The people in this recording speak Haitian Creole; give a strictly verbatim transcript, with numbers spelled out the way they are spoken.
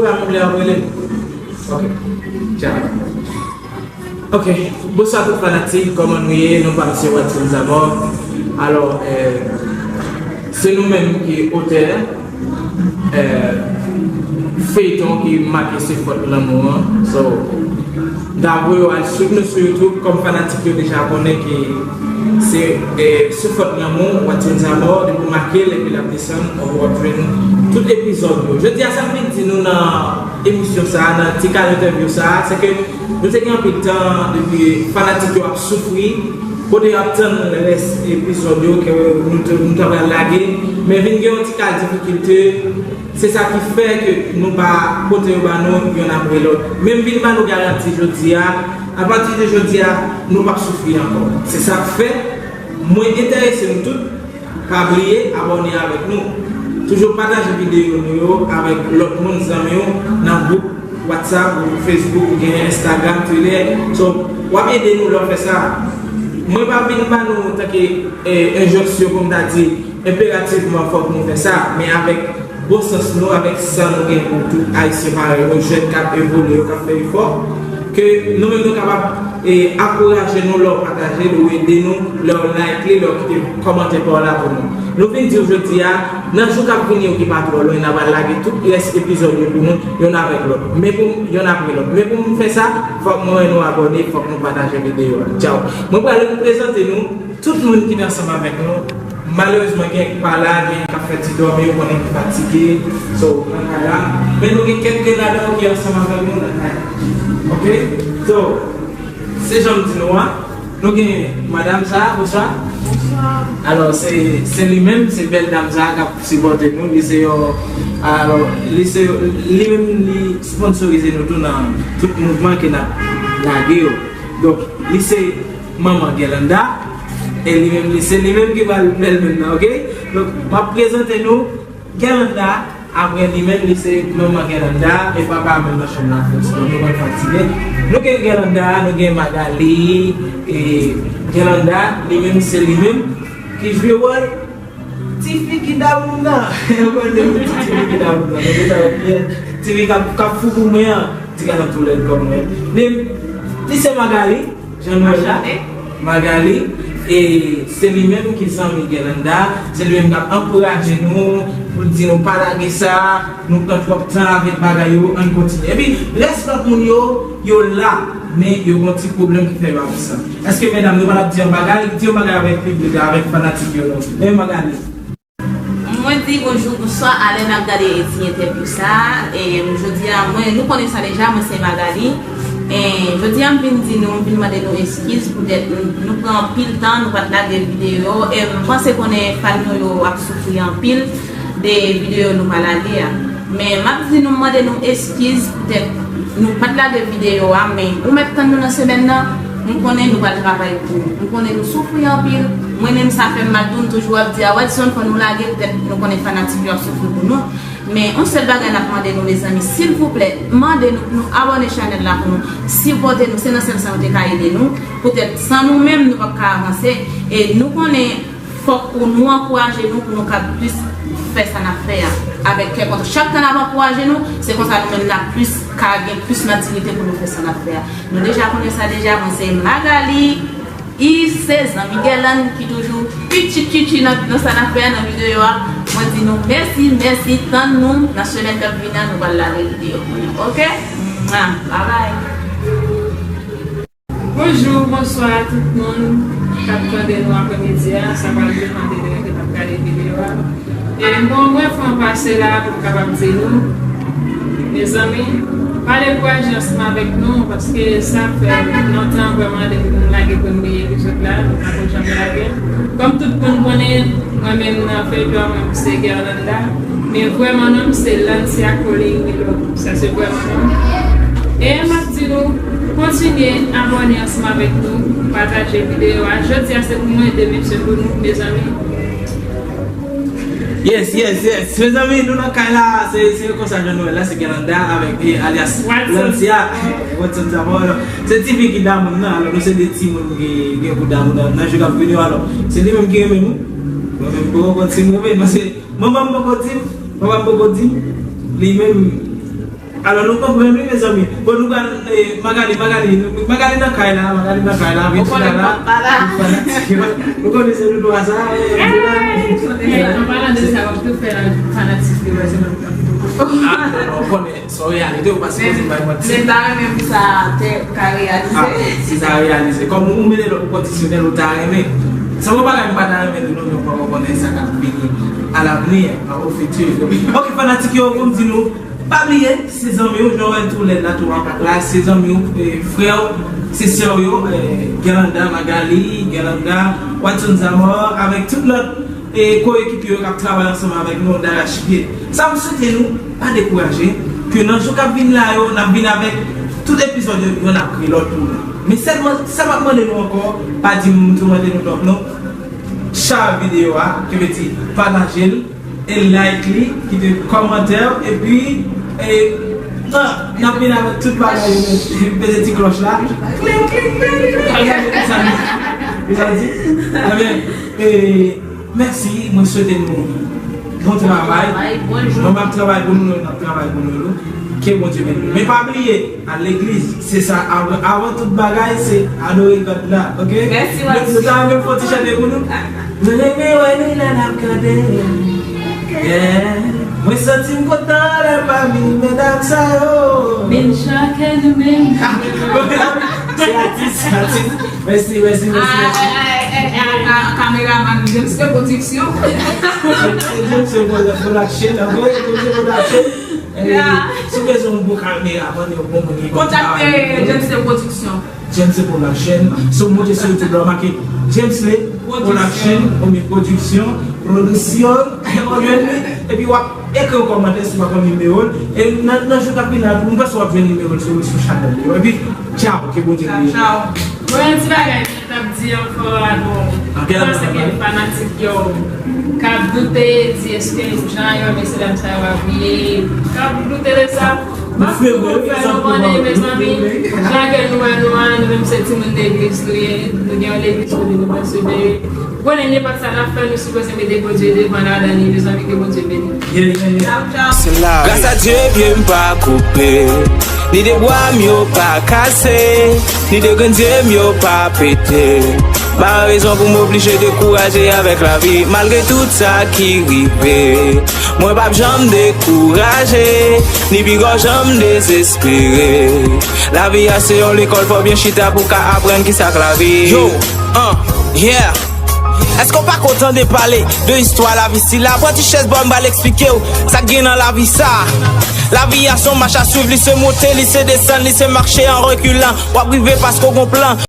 Sa mwen vle ap rele. Ok. Tchao. Ok. Bonswa tout fanatik, kòman nou ye? Non pa m se Watson Zamor. Alò, eh, se nou menm ki otè, eh, feyton ki make Se Fòt Lanmou an. So, dapre yo al swiv nou sou YouTube, kòm fanatik yo deja konnen ki se, eh, Se Fòt Lanmou, Watson Zamor, depi w make l epi l ap desann, ou ap jwenn tout epizòd yo. Jodi a, sa m vin di nou nan emisyon sa a, nan ti kal entèvyou sa a, se ke nou te gen anpil tan depi fanatik yo ap soufri, kote yo ap tann rès epizòd yo ke nou te, nou ta pral lage, men vin gen yon ti kal difikilte, se sa ki fè ke nou pa pote yo ba nou yonn apre lòt. Men m vin ba nou garanti jodi a, apati de jodi a, nou p ap soufri ankò. Se sa k fè, mwen enterese nou tout, pa bliye abòne avèk nou. Toujou pataje videyo nou yo avèk lòt moun, zanmi w, nan gwoup WhatsApp, gwoup Facebook, ou gen Instagram, Twitter. So, w ap ede nou lè w fè sa. Mwen pa vin ba nou tanke, eh, enjeksyon, kòm ta di, enperativman fòk nou fè sa, men avèk bon sans nou, avèk san nou gen pou tout Ayisyen parèy nou, jèn k ap evolye yo, k ap fè efò, ke nou menm nou kapab, eh, ankouraje nou lè w pataje l, ou ede nou lè w like li, lè w kite kòmantè pa w la pou nou. Nou vin di w jodi a, nan jou k ap vini yo ki pa twò lwen, n a pral lage tout rès epizòd yo pou nou, yonn avèk lòt. Men pou m, yonn apre lòt. Men pou m fè sa, fòk mwen wè nou abòne, fòk nou pataje videyo a. Tchao. Mwen pral prezante nou tout moun ki te ansanm avèk nou. Malerezman, gen k pa la, gen k ap fè ti dòmi, ou konnen ki fatige. So, nan kay la. Men nou gen kèk grenn ladan yo ki ansanm avèk nou nan kay la. Ok? So, se jan m di nou an. Nou gen madanm sa a, bonswa. Bonswa. Alò, se, se li menm, se bèl dam sa a k ap sipòte nou. Li se yon, alò, li se, li menm, li sponsorize nou tou nan tout mouvman ke n ap lage yo. Donk, li se manman Gerlanda, e li menm, li se li menm ki pral bèl menm nan, ok? Donk, m ap prezante nou Gerlanda, apre li menm, li se manman Gerlanda, e papa menm nan chanm nan fè ti dòmi, nou konn fatige. Nou gen Gerlanda, nou gen Magali, e Gerlanda, li menm, se li menm ki jwe wòl tifi ki damoun nan. Yo konn li ti tifi ki damoun nan. Nou konn sa yo byen. Tifi k ap, k ap fou pou mwen an. Ti galantou lèd kòm mwen. Men, li se Magali, Jean Noël la, Magali, e se li menm ki zanmi Gerlanda, se li menm k ap ankouraje nou, pou l di nou pa lage sa, nou pran twòp tan avèk bagay yo, ann kontinye. Epi, rès lòt moun yo, yo la, men yo gon ti pwoblèm ki fè yo absan. Èske medam, nou pa t ap di yon bagay, di yon bagay avèk piblik la, avèk fanatik yo non? Men Magali. Mwen di bonjou, bonswa a lè n ap gade ti entèvyou sa a. E jodi a, mwen, nou konnen sa deja, mwen se Magali. E jodi a, m vin di nou, m vin mande nou eskiz poutèt nou, nou pran anpil tan, nou pa t lage videyo. E m panse konnen fan nou yo ap soufri anpil de videyo nou pa lage a. Men m ap di nou, mande nou eskiz poutèt nou pa t lage videyo a, men ou mèt tann nou nan semèn nan. M konnen nou pral travay pou ou. M konnen nou soufri anpil. Mwen menm sa fè m mal tou, m toujou ap di a Watson fò nou lage poutèt nou konnen fanatik yo ap soufri pou nou. Men yon sèl bagay n ap mande nou, mezanmi, silvouplè, mande nou pou nou abòne chanèl la pou nou sipòte nou. Se nan sèl sa nou te ka ede nou. Poutèt san nou menm, nou p ap ka avanse. E nou konnen fòk ou nou ankouraje nou pou nou ka plis fè sa n ap fè a. Avèk kè kontan. Chak tan n ap ankouraje nou, se konsa nou menm n ap plis ka gen plis matirite pou nou fè sa n ap fè a. Nou deja konnen sa deja, mwen se Magali, i se zanmi Gerlanda ki toujou pitit chichi nan, nan sa n ap fè a, nan videyo a. Mwen di nou mèsi, mèsi, tann nou nan semèn k ap vini an, nou pral lage videyo pou nou, oke? Mwa, babay. Bonjou, bonswa tout moun k ap tande nou aprèmidi a, sa pral depann de lè ke n ap gade videyo a. E bon, mwen fè yon pase la pou m kapab di nou, mezanmi, pa dekouraje ansanm avèk nou, paske sa fè lontan vrèman depi nou lage premye epizòd la, nou pa ko janm lage. Kòm tout moun konnen, mwen menm nan feyton an, mwen se Gerlanda, men vrèman non m se Lancia Colin Milo. Sa se vrèman non m. E m ap di nou, kontinye abòne ansanm avèk nou, pataje videyo a. Jodi a se pou mwen, demen se pou nou, mezanmi. Yes, yes, yes. Mezanmi, nou nan kay la, se, se konsa Jean Noël la, se Gerlanda avèk, eh, alyas Watson. Lancia. Watson Zamor. Se tifi ki damoun nan, alò nou se de timoun ki gen pou damoun nan, nan jou k ap vini yo, alò. Se li menm ki renmen nou. Mwen menm, m poko konn si m renmen l, paske manman m poko di m, papa m poko di m, li menm, Alò, nou konprann wi, mezanmi. Bon, nou pral, eh, Magali, Magali, Magali nan kay la, Magali nan kay la, vin la. Ou konnen papa la. Fanatik yo. Ou konnen se nou twa sa, eh, eh, an palan de sa, w ap tou fè fanatik yo wè se nou. Ah, non, non, ou konnen, se yon reyalite, ou pa sipoze bay manti. Men m ta renmen pou sa te ka reyalize. Ah, si sa reyalize. Kòm ou mennen lòt ou kondisyonèl, ou ta renmen. Se yon bagay m pa ta renmen di nou, men ou poko konnen sa k ap vini a lavni, o fiti. Ok, fanatik yo, pou m di nou, pa bliye, se zanmi w, Joel tou lè la tou an la, se zanmi w, eh, frè w, se sè w yo, eh, Gerlanda, Magali, Gerlanda, Watson Zamor, avèk tout lòt, eh, ko-ekipye yo k ap travay ansanm avèk nou darachpye. Sa m swete nou, pa dekouraje, ke nan jou k ap vin la yo, n ap vin avèk tout epizòd yo, yonn apre lòt pou nou. Men sèlman, sa m ap mande nou ankò, pa di m toumante nou twòp non. Share videyo a, ki vle di pataje l, e like li, kite kòmantè, epi, e, ah, n ap vin avèk tout bagay yo, peze ti klòch la. Kling, kling, kling, kling. Sa di? Ebyen, e, mèsi, mwen swete nou bon travay. Bon travay, bon jou. Nou ap travay pou nou, nou ap travay pou nou, nou. Ke Bondye beni nou. Men pa bliye, al legliz, se sa, avan, avan tout bagay, se adore God la, ok? Mèsi, Watson. Nou ta renmen fè yon ti chante pou nou? Mwen renmen wè nou lè n ap kanpe. Yeah. Mwen santi m kontan lè m pami medam sa yo. Men chakè nou menm. Ah, se atis, se atis. Mèsi, mèsi, mèsi, mèsi. Ay, ay, ay, ay, ay, kameraman, James de Production. Se James de Production, ok? James de Production. Eh, si w bezwen yon bon kameramann, yon bon moun ki konn travay. Kontakte James de Production. James Production. Si w monte sou YouTube la, w make James le Production, oubyen Production, Production, w jwenn li. Epi w ap ekri yon kòmantè si w pa konn nimewo l. E nan, nan jou k ap vin la, m panse w ap jwenn nimewo l sou, sou chanèl li. Epi, tchaw, ke Bondye beni nou. Tchaw, tchaw. Bon, yon ti bagay. T ap di ankò a nou. Mwen panse ke fanatik yo k ap doute, di èske jan yo mesye dam sa yo ap ye, k ap doute de sa. M ap fè nou konnen, mezanmi, jan ke nou wè nou an, nou menm se timoun legliz nou ye, nou gen yon legliz kote nou pral sèvi. Konnen nenpòt sa n ap fè, nou sipoze mete Bondye devan ladan li, mezanmi, ke Bondye beni nou. Tchaw, tchaw. Gras a Dye, pye m pa koupe, ni de bwa m yo pa kase, ni de grenn zye m yo pa pete. Pa gen rezon pou m oblije dekouraje avèk lavi, malgre tout sa ki rive. Mwen p ap janm dekouraje, ni pigò janm dezespere. Lavi a se yon lekòl, fò w byen chita pou w ka aprann kisa k lavi. Yo, uh, yeah. Èske w pa ko tande pale de istwa lavi sila? Pran ti chèz bò, m pral eksplike w sa k gen nan lavi sa. Lavi a se yon mach a swiv, li se monte, li se desann, li se mache an rekilan. W ap rive paske w gon plan.